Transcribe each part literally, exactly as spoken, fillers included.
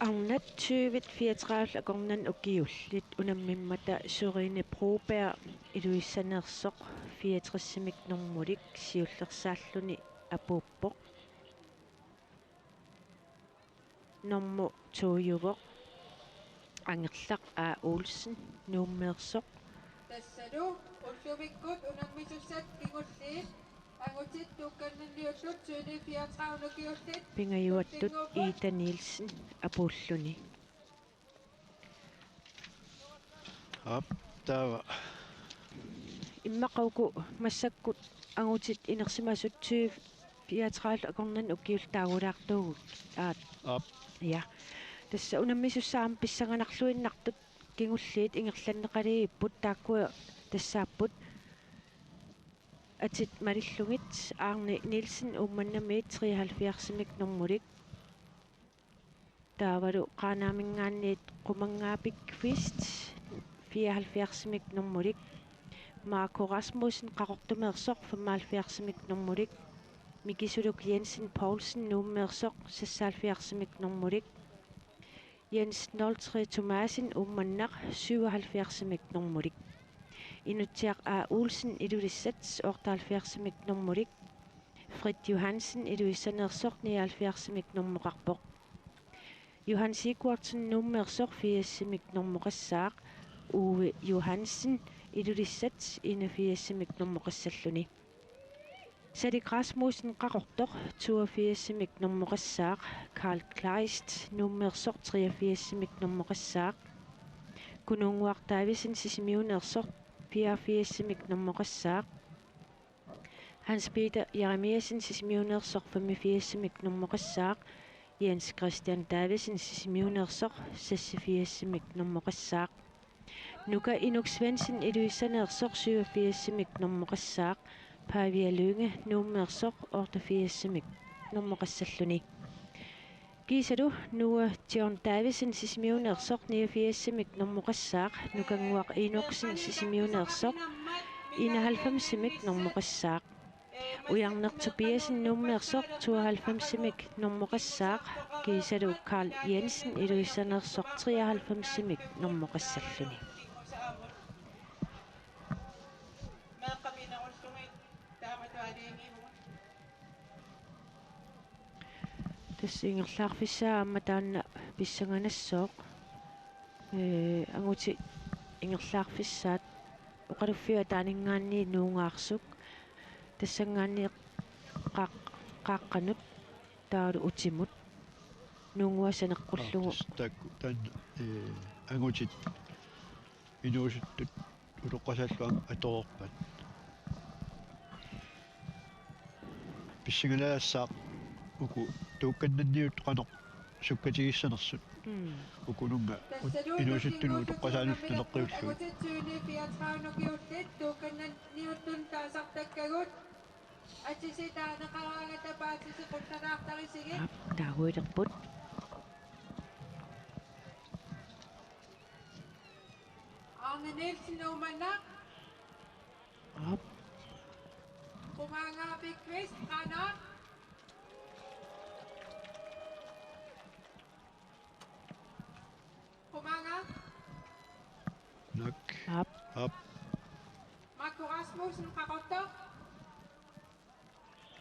Arnat tyve fireogtredive akornanni ukiullit unammimmata Sørine Broberg Ilulissaniitsoq fireogtresimik normulik siullersaalluni apuuppoq. Normu tojuvoq Angerlaq A. Olsen Nuummeersoq. Tassalu ullumikkut unammisussat kingulliit angutit tuukkannanniullut tyve fireogtredive ukiullit pingajuattut Ida Nielsen apuulluni. Aap, taava. Immaqa uku massakkut angutit inersimasut tyve fireogtredive akornanni ukiullit taagulaartuugut. Aap. Aap. Ja. Tassa unammisussaat pissanganarluinnartut kingulliit ingerlanneqalerput, taakkua tassaapput atit malillugit Arne Nielsen Uummannamiit treoghalvfjerdsimik normulik. Taavalu Qaanaaminngaanniit Qumangaapik Kvist fireoghalvfjerdsimik normulik. Marco Rasmussen Qaqortumeersoq femoghalvfjerdsimik normulik. Mikisuluk Jensen Poulsen Nuummeersoq seksoghalvfjerdsimik normulik. Jens nul tre Thomassen Uummannaq syvoghalvfjerdsimik normulik. Inutsiaq A. Olsen Ilulissat otteoghalvfjerdsimik normulik. Frit Johansen Ilulissaneersoq nioghalvfjerdsimik normoqarpoq. Johan Sigurdsen Nuummeersoq firsimik normoqassaaq. Uwe Johansen Ilulissat enogfirsimik normoqassalluni. Salik Rasmussen Qaqortoq toogfirsimik normoqassaaq. Karl Kleist Nuummeersoq treogfirsimik normoqassaaq. Kununnguaq Davidsen Sisimiuneersoq fireogfirsimik normoqassaaq. Hans Peter Jeremiassen Sisimiuneersoq femogfirsimik normoqassaaq. Jens Christian Davidsen Sisimiuneersoq seksogfirsimik normoqassaaq. Nuka Inuk Svendsen Ilulissaneersoq syvogfirsimik normoqassaaq. Pavia Lynge Nuummeersoq otteogfirsimik normoqassalluni. Kiisalu Noah John Davidsen Sisimiuneersoq niogfirsimik normoqassaaq. Nukannguaq Enoksen Sisimiuneersoq enoghalvfemsimik normoqassaaq. Ujarneq Tobiassen Nuummeersoq tooghalvfemsimik normoqassaaq. Kiisalu Karl Jensen Ilulissaneersoq treoghalvfemsimik normoqassalluni. Tassa ingerlaarfissaa aamma taanna pissanganassooq. Ee, angutit ingerlaarfissaat oqaluffiup ataaninngaanniit nuungaarsuk. Tassanngaanniit qaaq-, qaaqqanut taavalu utimut. Nuunnguaq saneqqullugu. Aa, tassa taakku taanna, ee, angutit inuusuttut utoqqasaallu aamma atoreerpaat. Pissangalaassaaq uku tuukkannanniut qanoq sukkatigissanersut. Mm. Ukununnga ut-, inuusuttunut utoqqasaanut naleqqiullugit. Tuukkannanniuttut taasartakkagut. Atisi taaneqaraangata paatisi qullalaartarisigit. Aap, taaguilerput. Arne Nielsen Uummannaq. Aap. Qumangaapik Kvist Qaanaaq. Qumangaaq. Naak. Aap. Aap. Marco Rasmussen Qaqortoq.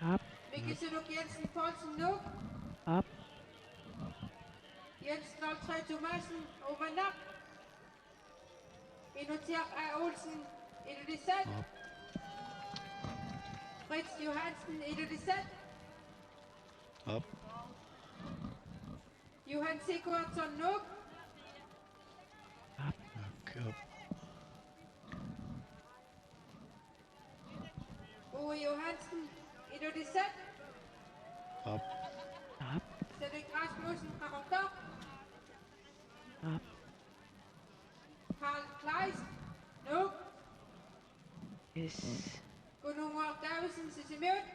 Aap. Mikisuluk Jensen Poulsen Nuuk. Aap. Jens nul tre Thomassen Uummannaq. Inutsiaq A. Olsen Ilulissat. Aap. Fritz Johansen Ilulissat. Aap. Johan Sigurdsson Nuuk. Aap. Aap, aap. Uwe Johansen Ilulissat. Aap. Aap. Salik Rasmussen Qaqortoq. Aap. Karl Kleist Nuuk. Yes. Kununnguaq Davidsen Sisimiut.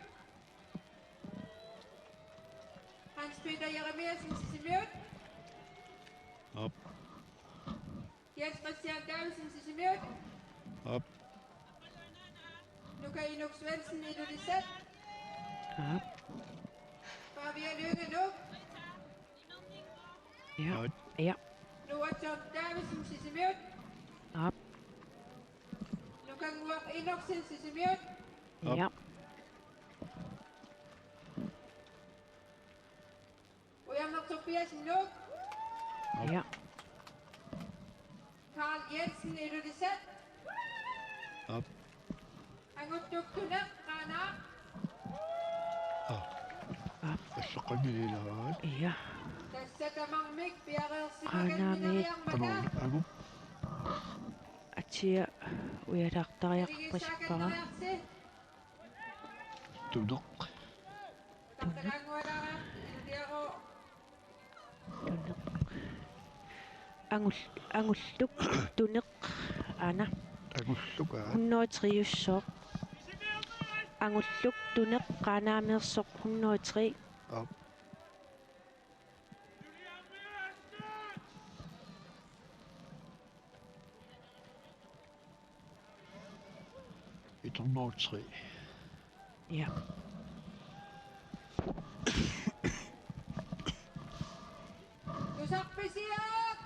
Hans Peter Jeremiassen Sisimiut. Aap. Jens Christian Davidsen Sisimiut. Aap. Nuka Inuk Svendsen Ilulissat. Aap. Pavia Lynge Nuuk. Ja. Aat. Ja. Nuup John Davidsen, Sisimiut. Aap. Nukannguaq Enoksen, Sisimiut. Aap. Ja. Ujarneq Tobiassen, Nuuk. Aap. Ja. Karl Jensen, Ilulissat. Aap. Anguttup Tuneq, Qaanaaq. Aap. Aap. Asseqqanngilaq ilaat. Ja. Tassa tamarmik piareersimakanniariarmata. Qaanaamiit. Qanoq, angup. Atia ujalaartariaqarpasippara. Ilulissat. Tuneq. Tuneq. Tuneq. Angul-, Angullup Tuneq, aana. Angullup, aa. Hundrede og tre-ussooq. Angullup Tuneq, Qaanaameersoq, hundrede og tre. Aap. Et hundrede og tre. Ja. Tusarpisiuk!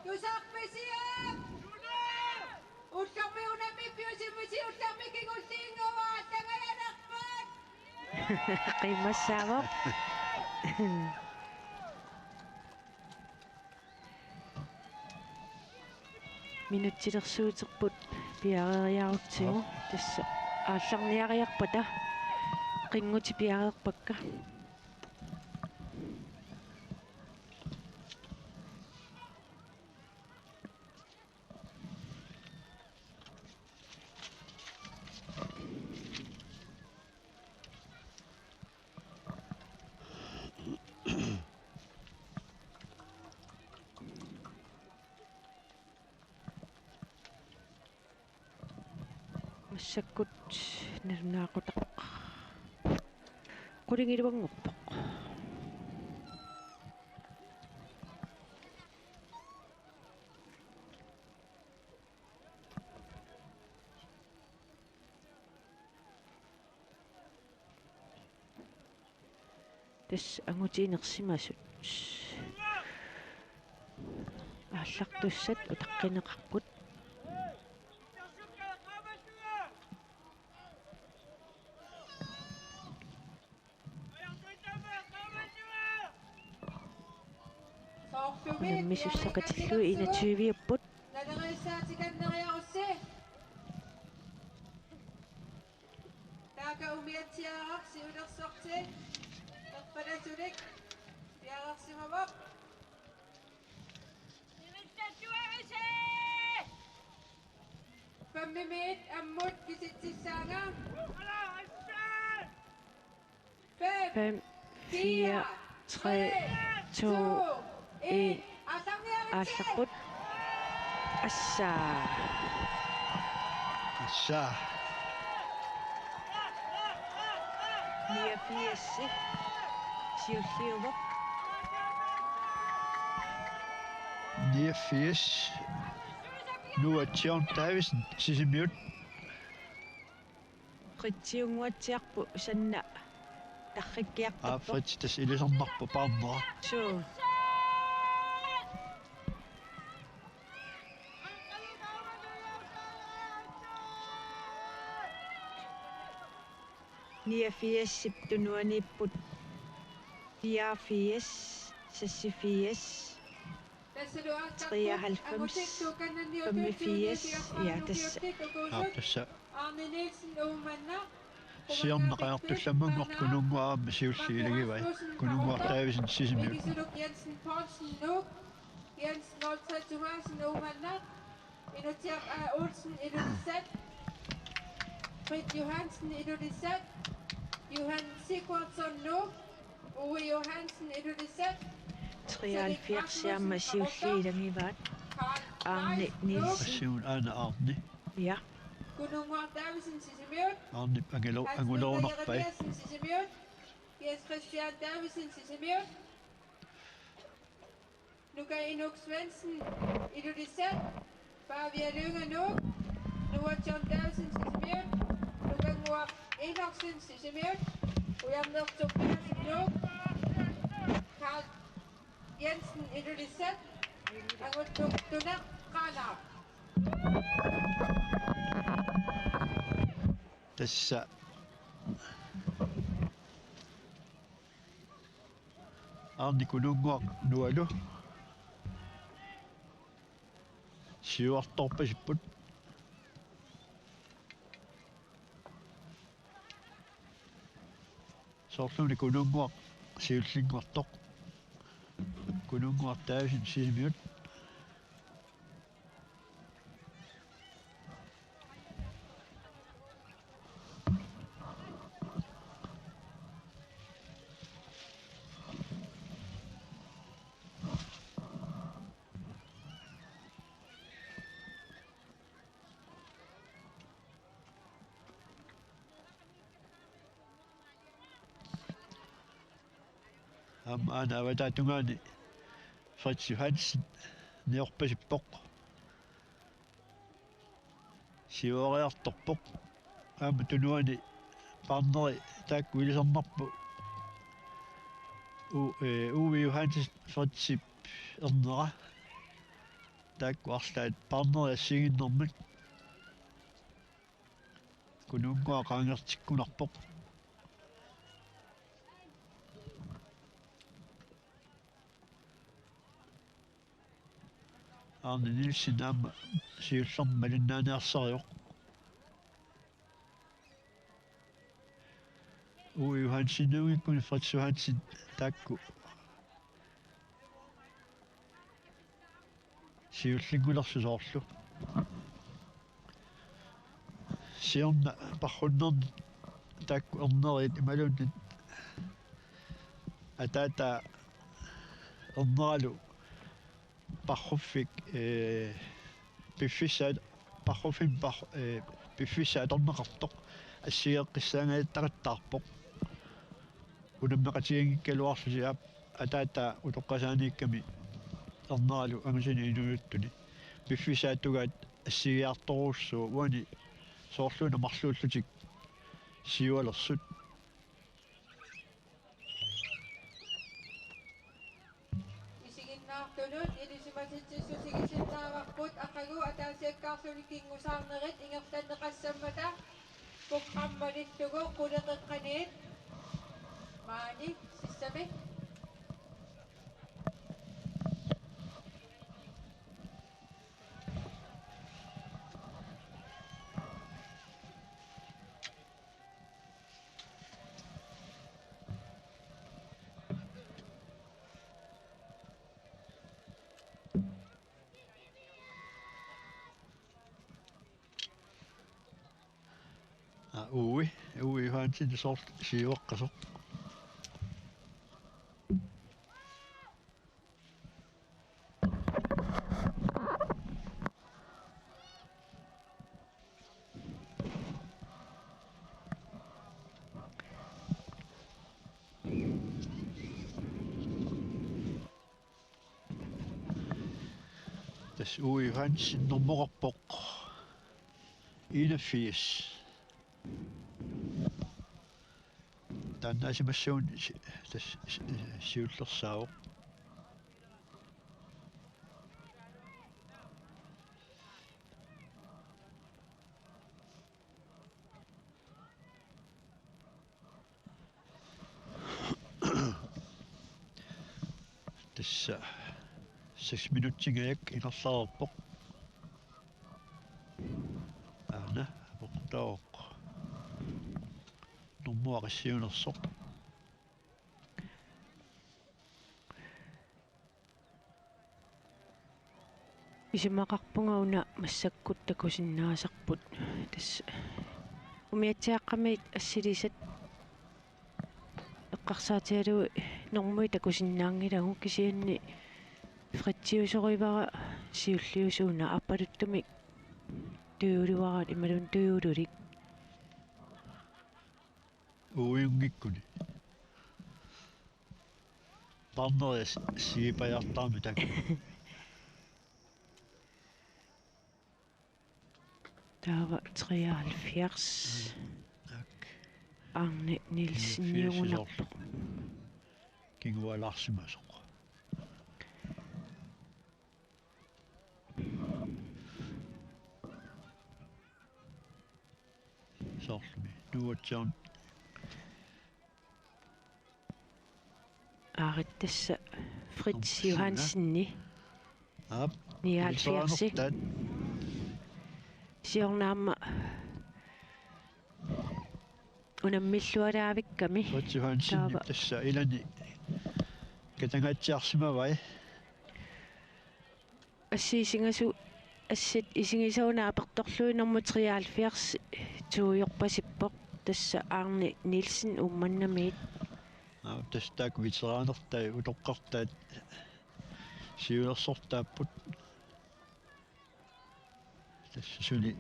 Tusarpisiuk! Ullormi unammi piusimisi ullormi kingulliit inguaa, aallanngajalerput! Qimassaavoq. Minutsilersuuterput piareeriarutsigu. Aap. Tassa aallarniariarpata qinngutit piareerpakka. Massakkut nalunaaqutaq qulingiluanngorpoq. Tassa angutit inersimasut. Aallartussat utaqqineqarput. Unammisut seqatillugit enogtyve-upput. Taaka umiatsiaraq siulersorti. Erpalasulik. Piareersimavoq. Femmimiit ammut kisitsissaanga. Fem, fire, tre, to, en. Aallarput. Assa. Assa. Niogfirs. Siulliuvoq. Niogfirs. Noah John Davidsen, Sisimiut. Fritsiunnguatsiarpoq, Sanna tarrikkiartorpoq. Aa, Fritz tassa ilisarnarpoq paarnera. Suu. Niogfirsip tunuaniipput. Fireogfirs, seksogfirs. Treoghalvfems, femogfirs, ja, tassa. Aap, tassa. Siornaqaartullammanngorpoq Kununnguaq aamma siulliit ilagivai. Kununnguaq Davidsen, Sisimiut. Jens Nordtvedt Johansen, Uummannaq. Inutsiaq A. Olsen, Ilulissat. Fritz Johansen, Ilulissat. Johan Sigurdsson, Nuuk. Ove Johansen, Ilulissat. Treoghalvfjerds aamma siulliit ilagivaat. Arne Nielsen. Assuun aana Arne. Ja. Kununnguaq Davidsen, Sisimiut. Arnip angelo-, Hans Peter angulorunarpai. Jeremiassen, Sisimiut. Jens Christian Davidsen, Sisimiut. Nuka Inuk Svendsen, Ilulissat. Pavia Lynge, Nuuk. Noah John Davidsen, Sisimiut. Nukannguaq Enoksen, Sisimiut. Ujarneq Tobiassen, Nuuk. Karl Jensen, Ilulissat, Anguttut Tuna, Qaanaaq. Tassa Arne Kununnguaq Nualu siuartorpasipput. Soorlumi Kununnguaq siullinngortoq. Kununnguaq Davidsen Sisimiut. Aamma aana avataatungaani Fritz Johansen niorpasippoq. Siuariartorpoq. Aamma tunuani partneri taakku ilisarnarput. U-, ee, Uwe Johansen Fritzip ernera. Taakku arlaat partneri assigiinnermik. Kununnguaq qaangertikkunarpoq. Arne Nielsen aamma siullermik malinnaaniarsarivoq. Uwe Johansen, Uwe Kun-, Fritz Johansen taakku siullinngulersut soorlu. Siorna parrunnerni taakku erneriit imaluunniit ataataa erneralu parruffik, ee, piffissaat, parruffimmi par-, ee, piffissaq atorneqartoq assigeeqqissaangajattaqattaarpoq. Unammeqatiginngikkaluarlusi aap ataataa utoqqasaaniikkami erneralu angusuni inuujuttuni. Piffissaq atugaat assigiiartorujussuuvoq uani soorluuna marluullutik siualersut. Isiginnaartunut ilisimatitsissutigisinnaavarput aqagu ataasiakkaarluni kingusaarnerit ingerlanneqassammata programmalillugu quleqeqqaniit maani sissami. Aa, Uwe, Uwe Johansen soorlu siuaqqasoq. Tassa Uwe Johansen normoqarpoq enogfirs. Taannaasimassagunik si-, tassa si-, siullersaavoq. Tassa seks minutsinngajak ingerlareerpoq. Aana aportooq. Normu aqissiunersoq. Isumaqarpunga una massakkut takusinnaasarput. Tassa umiatsiaaqqamiit assilisat eqqarsaatigalugit normui takusinnaanngilagut, kisianni Fritsiusorivara siulliusuuna aappaluttumik tujuluaraat imaluunniit tujululik. Uiunngikkuni. Partneri s-, sigipajaartarami taakku. Taava treoghalvfjerds. Mm. Tak. Arne Nielsen niogfirs niugunarpoq. Kingualaarsimasoq. Nuutsiarn. Aarit tassa Fritz Aamma Johansenni. Aap. Nioghalvfjerds. Ilisimanertaat. Siorna aamma unammilluaraavikkami. Fritz Johansen taava tassa ilani katangaatsiarsimavai. Assit isigasu-, assit isigisavut apertorlugit nummer treoghalvfjerds tuujorpasippoq, tassa Arne Nielsen Uummannamiit. Aa, tassa taakku veteranertai utoqqartaat siulersortaapput. Tassa suli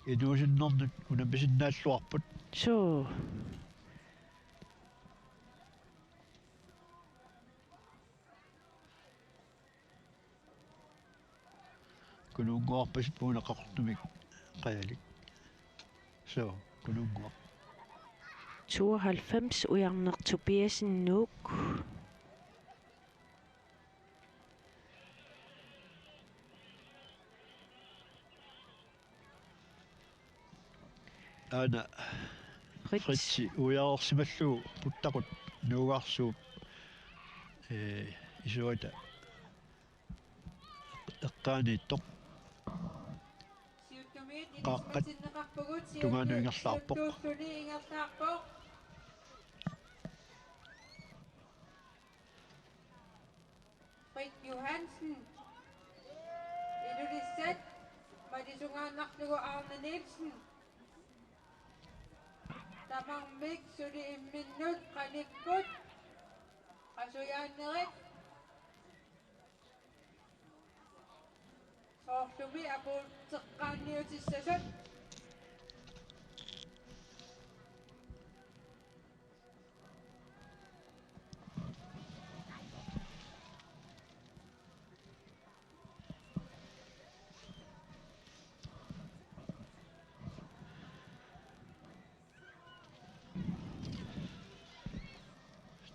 inuusinnarnut unammisinnaalluarput. Suu. Kunuunnguarpasippoq una Qaqortumik qajalik. Suu, Kunuunnguaq. Tooghalvfems, Ujarneq Tobiassen, Nuuk. Aana Fritz. Fritzi uiareersimallugu puttaqut Nuugaarsuup, ee, isuata eqqaaniittoq. Siuttumiit qaaqqat ilisippatinneqarpugut, tungaanut siuttuulluni ingerlaarpoq. Ingerlaarpoq. Fritz Johansen. Ilulissat malisungaannarlugu Arne Nielsen. Tamarmik suli imminnut qanikkut qasujaannerit. Soorlumi apuutseqqaanniutissasut.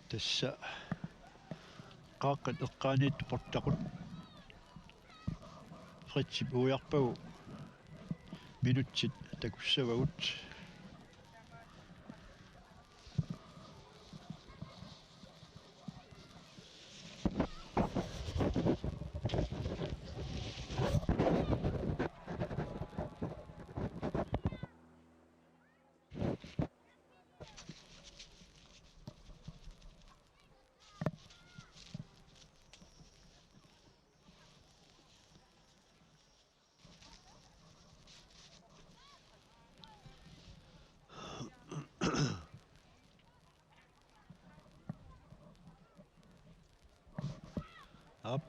Tassa qaaqqat eqqaaniittoq puttaqut. Fritzip uiarpagu minutsit takussavagut. Aap,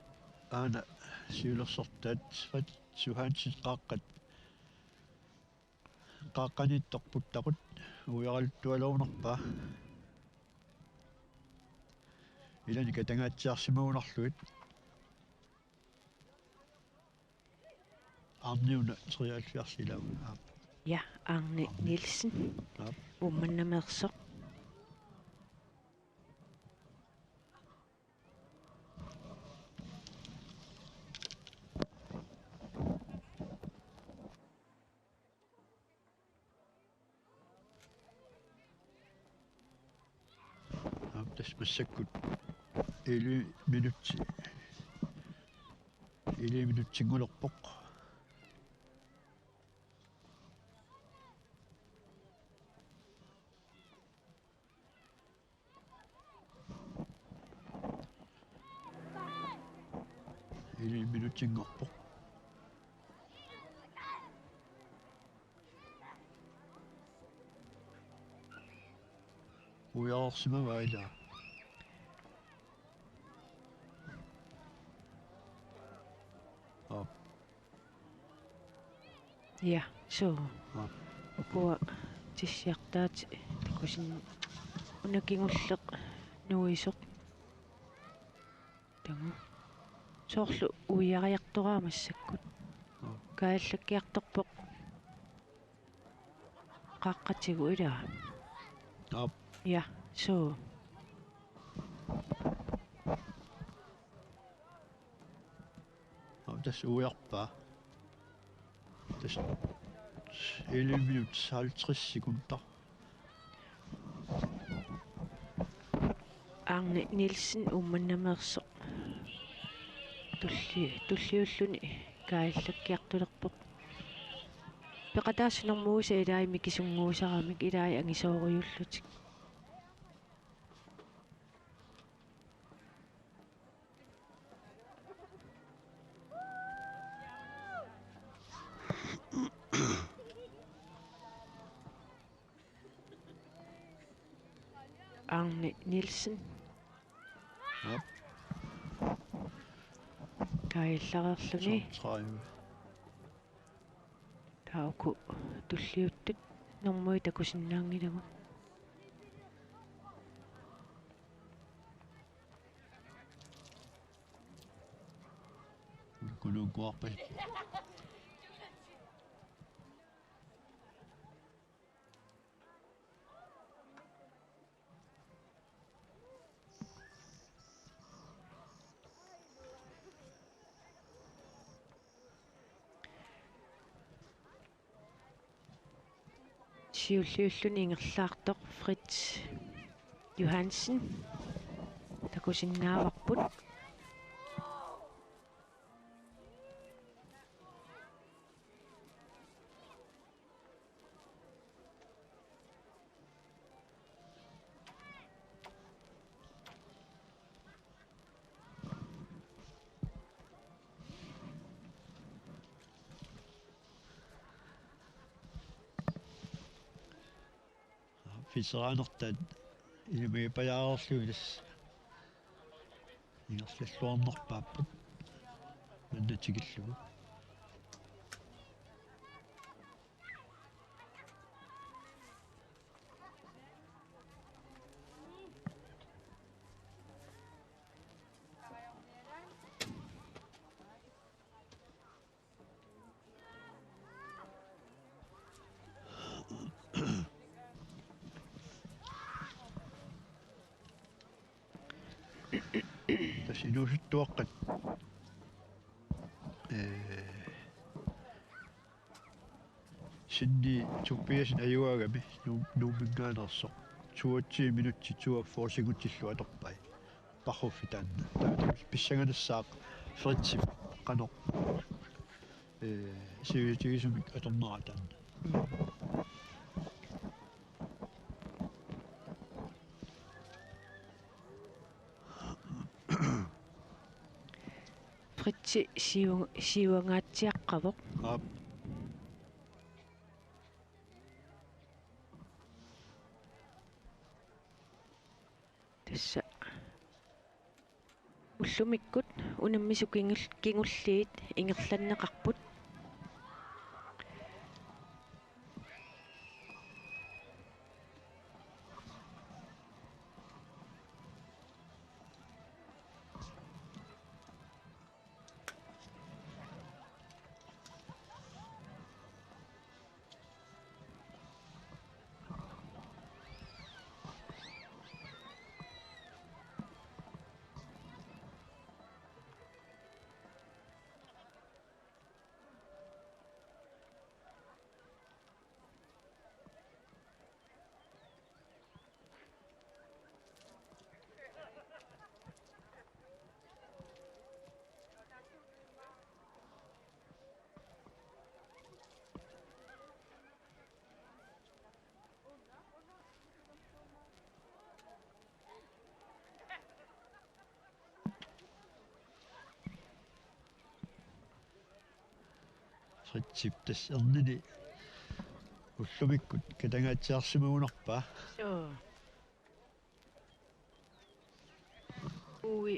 aana siulersortaat Fritz Johansen qaaqqat, qaaqqaniittoq puttaqut uiaraluttualerunarpaa. Ilani katangaatsiarsimagunarlugit. Arne una treoghalvfjerds ilaa. Aap. Ja, Arne Nielsen. Aap. Uummannameersoq. Aap, tassa massakkut elleve minutsi-, elleve minutsinngorpoq. Elleve minutsinngorpoq. Uiareersimavaa ilaa. Aap. Ja, suu. Aap. Ukua tissiartaat takusin una kingulleq nuisoq. Taanna. Soorlu uiariartoraa massakkut. Aap. Kaajallakkiartorpoq. Qaaqqatigut ilaa. Aap. Ja, suu. Aap, tassa uiarpaa. Tassa Elleve minut, halvtreds sekunder. Arne Nielsen Uummannamiit tulli-, tulliulluni kaajallakkiartulerpoq. Peqataasut normuusat ilaat mikisunnguusaramik, ilaat angisoorujullutik. Arne Nielsen. Aap. Kaajallareerluni. Toogtredive. Taava uku tulliuttut normuit takusinnaanngilagut. Kulukuarpal. Siulliulluni ingerlaartoq Fritz Johansen. Takusinnaavarput. Veteranertaat ilimagipajaareerlugit tassa ingerlalluarnerpaapput manna tikillugu. Tassa inuusuttuaqqat, ee, Sinni Tobiassen ajugaagami Nuum-, Nuumminngaanneersoq. Toogtyve minutsit toogfyrre sekundillu atorpai. Parruffi taanna. Taava pissanganassaaq Fritzip qanoq, ee, sivisutigisumik atornera taanna. Fritzi siu-, siuangaatsiaqqavoq. Aap. Tassa ullumikkut unammisut kingul-, kingulliit ingerlanneqarput. Fritzip tassa ernini ullumikkut katangaatsiarsimagunarpaa. Suu. Uwe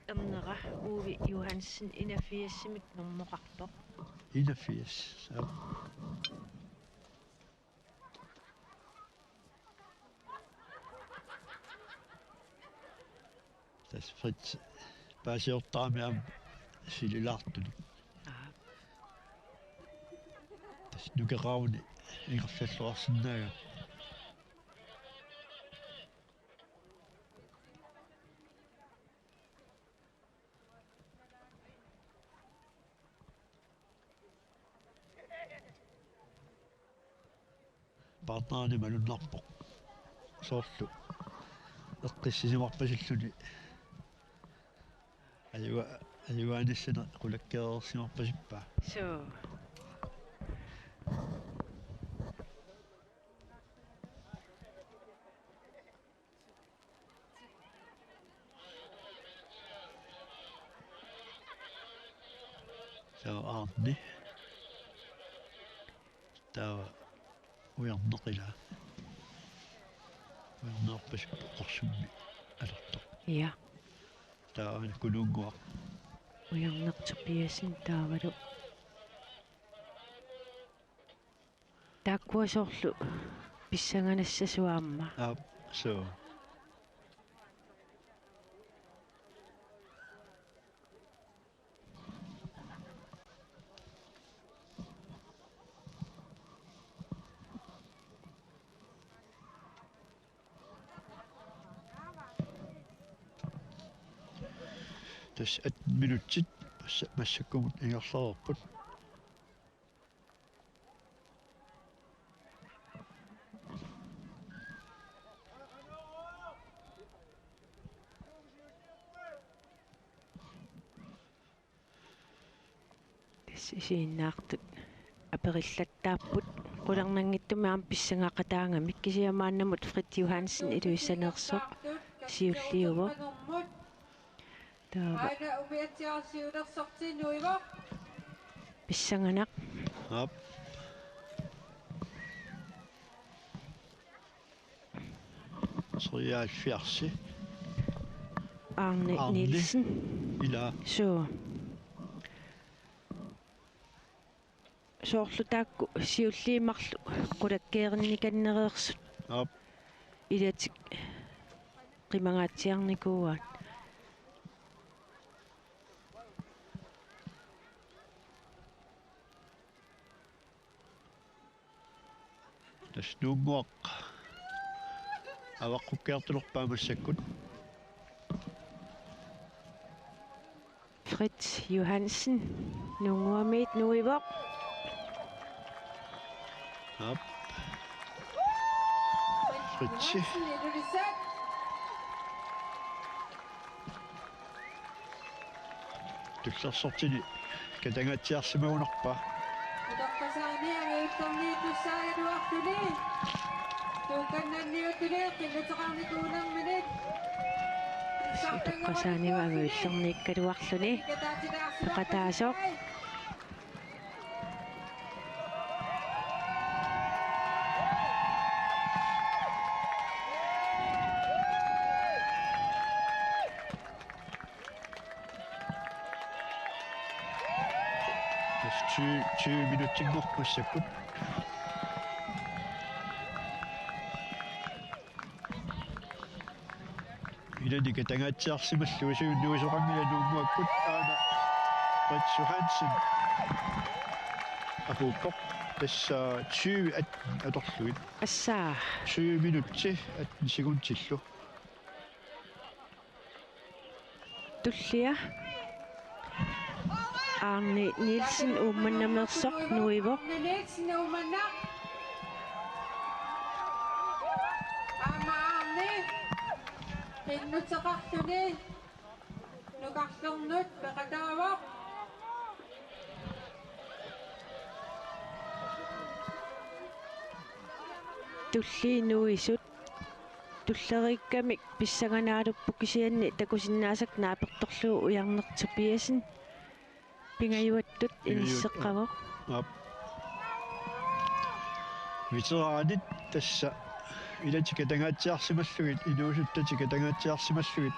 ernera, Uwe Johansen, enogfirsimik normoqarpoq. Enogfirs. Aap. Tassa Fritz paasiortarami aamma sililaartunik. Aap. Tassa nukeqaruni ingerlalluarsinnaagami. Partnerinik malunnarpoq. Soorlu eqqissisimarpasilluni. Ajua-, ajugaanissani qulakkeereersimarpasippaa. Suu. Taava Arne. Taava Ujarneq ilaa. Ujarneq Pasikku Qorsummi alertoq. Ja. Taava Kununnguaq. Ujarneq Tobiassen taavalu. Taakkua soorlu pissanganassasoq aamma. Aap, suu. Tassa atten minutsit massa-, massakkumut ingerlareerput. Tassa isiginnaartut aperillattaapput. Qularnanngitsumik aamma pissangaqataagami, kisianni maannamut Fritz Johansen Ilulissaniitsoq siulliuvoq. Taava. Aana umiatsiarsiulersorti nuivoq. Pissanganaq. Aap. Treoghalvfjerds. Arne Arne. Nielsen. Ilaa. Suu. Soorlu taakku siulliit marluk qulakkeerinnikannereersut. Aap. Ilatik qimangaatsiarnikuuaat. Tassa Nuunnguaq avaqqukkiartulerpaa massakkut. Fritz Johansen, Nuunnguamiit nuivoq. Aap. Fritz. Tullersortini katangaatsiarsimagunarpaa. Utoqqasaani angajullerniittussaagaluarluni. Tuukkannanniuttuni qinnuteqarnikuunermini. Utoqqasaani angajullerniikkaluarluni. Peqataasoq. Tassa tyve, tyve minutsinngorput massakkut. Ilani katangaatsiarsimallugu siunniusoqanngilaq Nuunnguakkut, aana Fritz Johansen apuuppoq. Tassa tyve atten atorlugit. Assaa. Tyve minutsi atten sekundillu. Tullia. Arne Nielsen Uummannameersoq nuivoq. Arne Nielsen Uummannaq. Aamma Arne. Qinnuteqarluni. Nukarlernut peqataavoq. Tulliit nuisut. Tulleriikkamik pissanganaarupput kisianni takusinnaasakka naapertorlugu Ujarneq Tobiassen pingajuattut. Pingajuattut inisseqqavoq. Aap. Veteranit tassa ilatik katangaatsiarsimallugit, inuusuttatik katangaatsiarsimallugit.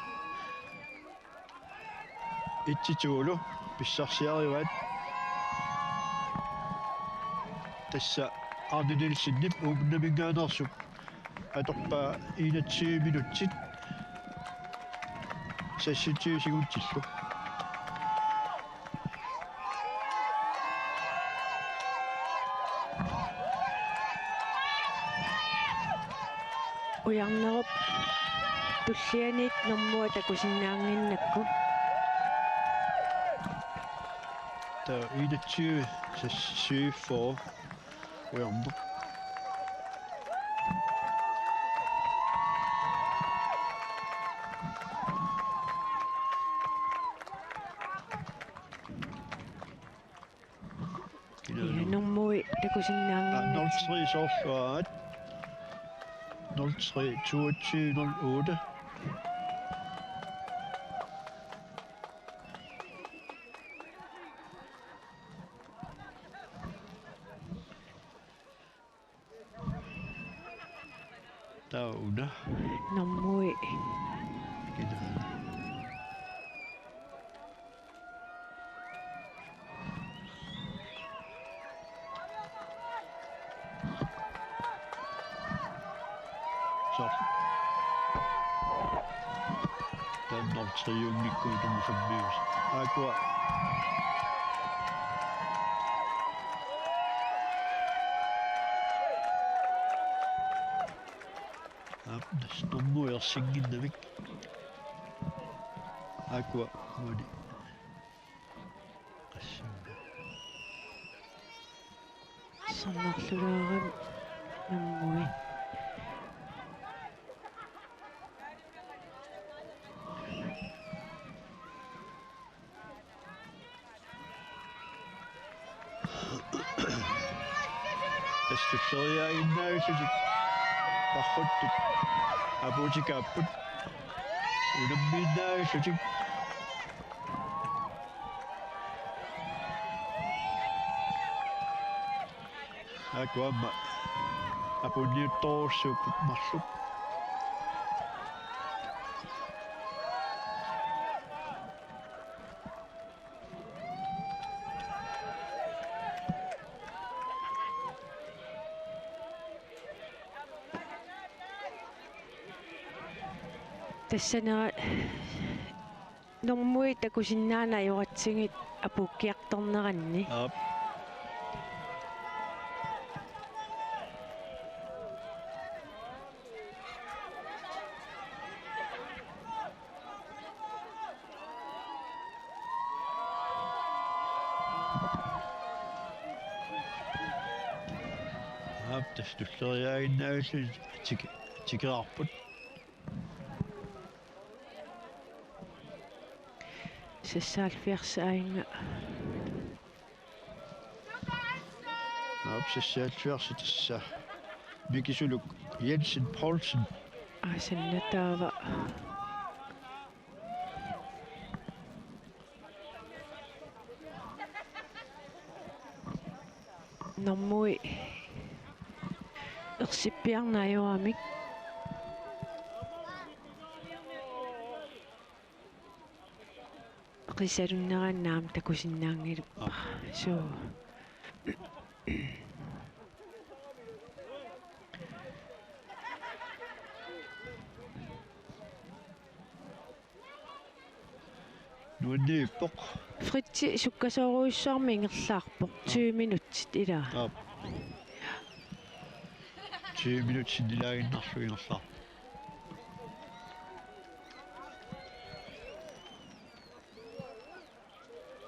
Itituulu pissarsiarivaat. Tassa Arne Nielsenip Uummannaminngaanneersup atorpaa enogtyve minutsit seksogtyve sekundillu. Ujarnerup tullianiit normu takusinnaannginnakku. Taava enogtyve seksogtyve. Ujarneq. Nuummi takusinnaannginnatsigit. Nul tre soorlu aat. Nul tre toogtyve nul otte. Taava una. Nuummi. Kina. Soorlu. Taanna triumfikkuutumusummius. Aakkua. Aap, tassa Nuummi ersinnginnamik. Aakkua uani. Qassinga. Sanarlulaarami Nuummi. Tassa tulleriiaannaavillutik parruttut apuutikaapput. Unammiinnaavillutik. Aakkua aamma apuunniuttorujussuupput marluk. Tassani Nuummi takusinnaanngilaq ajoratsigit apuukkiartorneranni. Aap. Aap, tassa tulleriiaannaavillutik tiki-, tikeraarput. Seksoghalvfjerds aajuna. Aap, seksoghalvfjerds tassa. Mikisuluk Jensen Poulsen. Aa, sanna taava. Nuummi ersippiarneq ajoramik. Qisalunnerannut aamma takusinnaanngilaq. Aap. Suu. Nuanniippoq. Fritzi sukkasoorujussuarmik ingerlaarpoq. Aap. Tyve minutsit ilaa. Aap. Tyve minutsit ilaaginnarlugu ingerlaarpoq.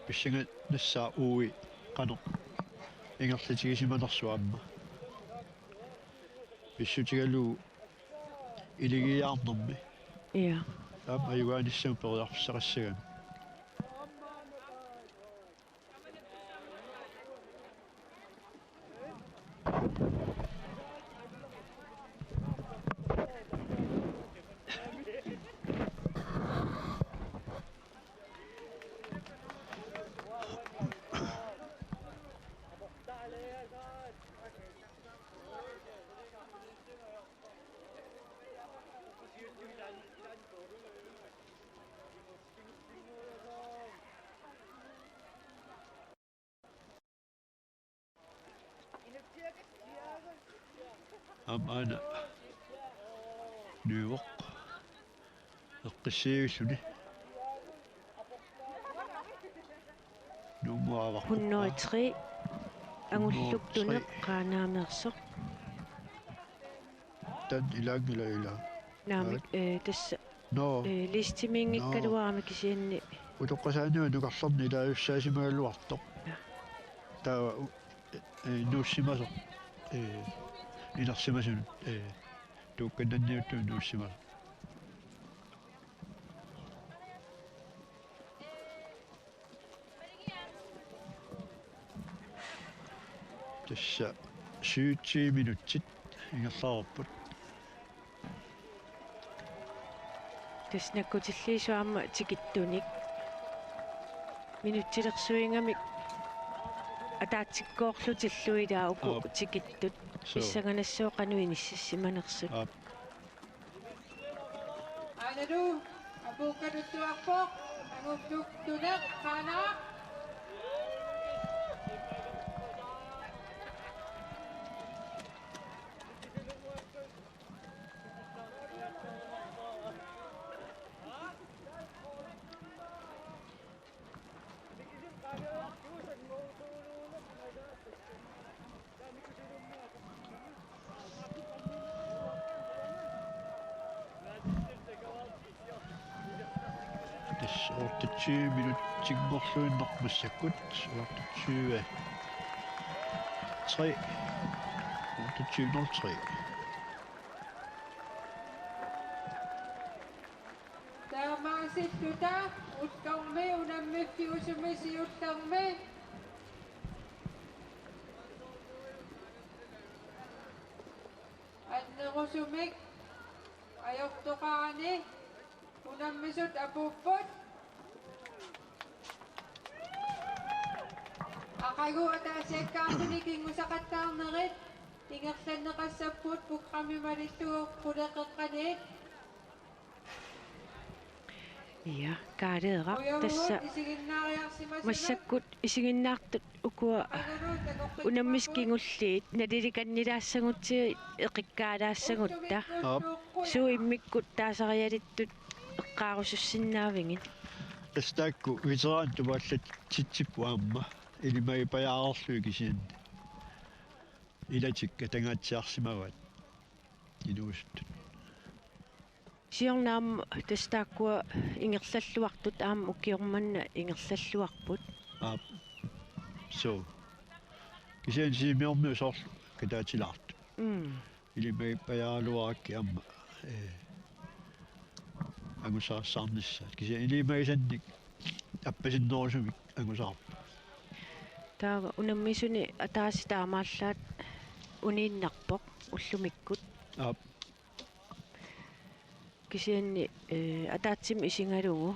Pissanganassaaq uagut qanoq ingerlatigisimanersoq aamma. Pissutigalugu iligiiaarnermi. Ja. Aamma ajugaanissamut periarfissaqassagami. Aamma aana Nyborg eqqissiivilluni. Nuummi avarput. Hundrede og tre. Angullup Hundrede og tre. Tuneq Qaanaameersoq. Taanna ilaanngilaq ilaa. Naamik, aat, eh, tassa, nå, eh, listimiinngikkaluarami, nå, kisianni. Utoqqasaaniup nukarlerni ilaajussaasimagaluartoq. Ja. Taava u-, eh, nuussimasoq, eh, inersimasunut, eh, tuukkannanniuttunut nuussimasoq. Tassa syvogtyve minutsit ingerlareerput. Tassa nakkutilliisoq aamma tikittunik. Minutsilersuigamik ataatsikkoorlutillu ilaa uku Aap. tikittut. Suu. Pissanganassaaq qanoq inississimanersut. Aap. Aanalu apuukkaluttuarpoq, anguttuk tuneq, Qaanaaq. Tassa otteogtyve minutsinngorluinnarpoq massakkut, otteogtyve tre, otteogtyve nul tre. Taamaasilluta ullormi unammiffiusumi siullermi annerusumik ajortoqarani unammisut apuupput. Aqagu ataasiakkaarluni kinngusaqattaarnerit ingerlanneqassapput programmi malillugu quleqeqqaniit. Ja, Kaaleeraq tassa massakkut isiginnaartut ukua unammisut kingulliit nalilikannilaassagutsigit eqikkaalaassagutsigu. Aap. Suu immikkut taasarialittut eqqaarusussinnaavigit? Tassa taakku veteranit tumaallatsitsipput aamma ilimagipajaarlugit kisianni. Ilatik atangaatsiarsimavaat inuusuttut. Siorna aamma tassa taakkua ingerlalluartut aamma ukioq manna ingerlalluarput. Aap. Suu. Kisianni Sisimiormiut soorlu kataatilaartut. Mm. Ilimagipajaaraluarakkit aamma, ee, angusarissaarnissaat. Kisianni ilimagisannik appasinnerusumik angusaarput. Taava unammisuni ataaseq taamaallaat uniinnarpoq ullumikkut. Aap. Kisianni, ee, ataatsimut isigalugu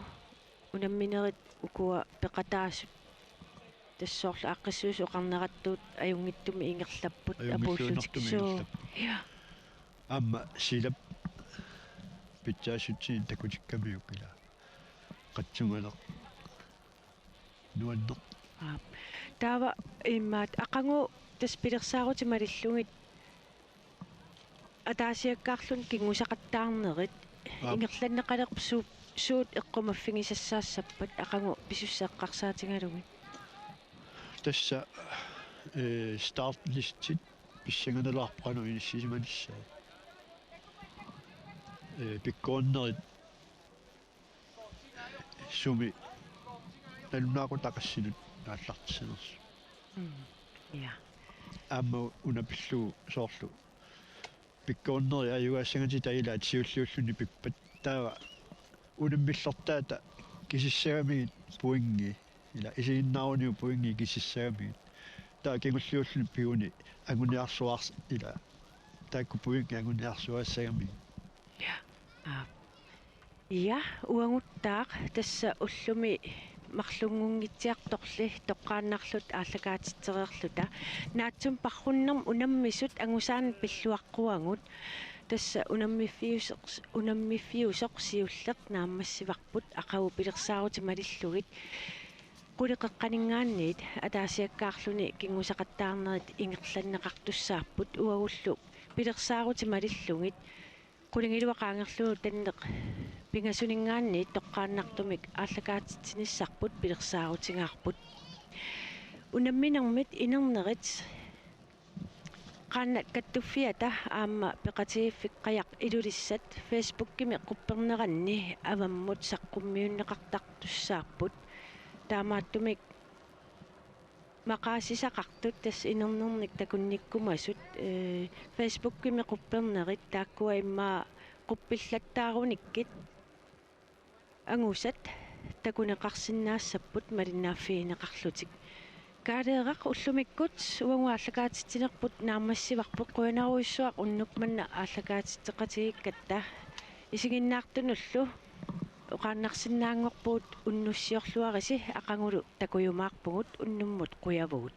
unamminerit ukua peqataasut tassa soorlu aaqqissuussat oqarnerattut ajunngitsumik ingerlapput. Ajunngilluinnartumik apuullutik. Suu. Ingerlapput. Ja. Aamma silap pitsaassutsinni takutikkamiuk ila. Qatsunganeq. Nuanneq. Aap. Taava immaqa aqagu tassa pilersaarutit malillugit ataasiakkaarluni kinngusaqattaarnerit. Aap. Ingerlanneqalerput suu-, suut eqqumaffigisassaassappata aqagu pisussat eqqarsaatigalugit? Tassa, ee, startlistit pissanganalaarput qanoq inissisimanissaat. Ee, pikkorinnerit sumi nalunaaqutaq qassinut aallartissanersut. Mm. Ja. Aamma una pillugu soorlu pikkorinnerit ajugaassagatik ilaat siulliulluni pippat taava unammillertaata kisissagamigit pointi ila isiginnaaruniuk pointi kisissagamigit. Taava kingulliulluni piguni anguniarsuaars-, ila taakku pointi anguniarsuaassagamigit. Ja. Aap. Ja, uaguttaaq tassa ullumi marlunngunngitsiartorli toqqaannarluta aallakaatitsereerluta. Naatsumik parrunnermik unammisut angusaannik pilluaqquagut. Tassa unammiffiusoq, unammiffiusoq siulleq naammassivarput aqagu pilersaarutit malillugit. Quleqeqqaninngaanniit ataasiakkaarluni kinngusaqattaarnerit ingerlanneqartussaapput uagullu pilersaarutit malillugit. Qulingiluat qaangerlugu tanneq pingasuninngaanniit toqqaannartumik aallakaatitsinissarput pilersaarutigaarput. Unamminermit inernerit Qaannat Kattuffiata aamma peqatigiiffik Qajaq Ilulissat Facebookimi qupperneranni avammut saqqummiunneqartartussaapput. Taamaattumik maqaasisaqartut tassa inernernik takunnikkumasut, ee, Facebookimi quppernerit taakkua immaqa quppillattaarunikkit angusat takuneqarsinnaassapput malinnaaffigineqarlutik. Kaaleeraq, ullumikkut uagut aallakaatitsinerput naammassivarput, qujanarujussuaq unnuk manna aallakaatitseqatigiikkatta. Isiginnaartunullu oqaannarsinnaanngorpugut, unnussiorluarisi, aqagulu takujumaarpugut, unnummut qujavugut.